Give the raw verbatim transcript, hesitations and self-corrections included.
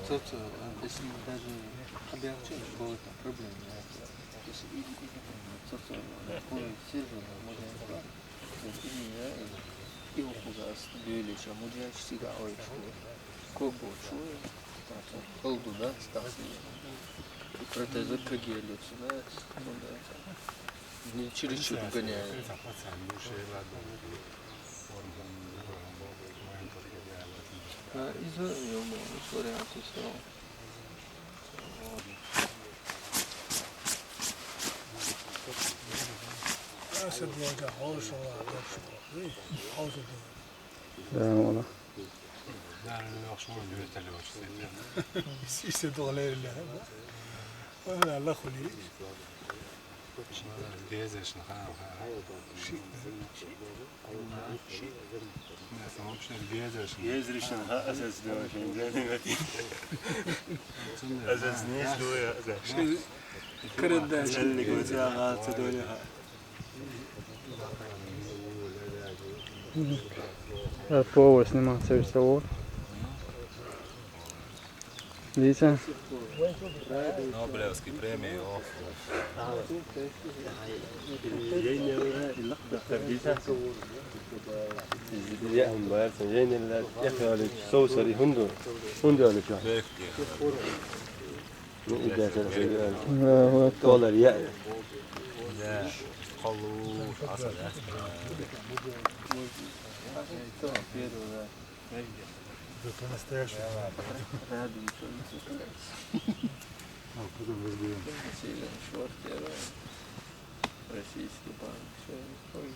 Тот, э, если даже объяснить, было там проблем, да. То есть и, и, и, тот, э, такой серьёзный, можно сказать. Вот именно, э, и окугас, бёлеча, мудяч, сига, ой, что. Кобо, чуя, тот, холду, да, стас. И протезы кагелец, да, ну да, это. Не через чур гоняет. Да, из-за, ё-моё, из варианта всё. Ася, блядь, а, хорошо, ладно, хорошо. Эй, хорошо, да. Да, ладно. Да, ну, хорошо, вертолёт, что ли. Сисе доллар, да? Вала, Аллах хули. Безешни, ха, ха. Ши, ши. Безешни, ха, асас дёшни, безешни. Асас не, что я, асас. Кырында. Элли гөтя, ха, цедоли, ха. Э, Повар снимается, рисовал. Видите? Нобелевская премия, о. Соусари хунду, хунду алича. Да, вот. Доллар я. Да. Халу, аса, да. Да по-настоящему. А, потом разберём. Российский банк, всё, ой.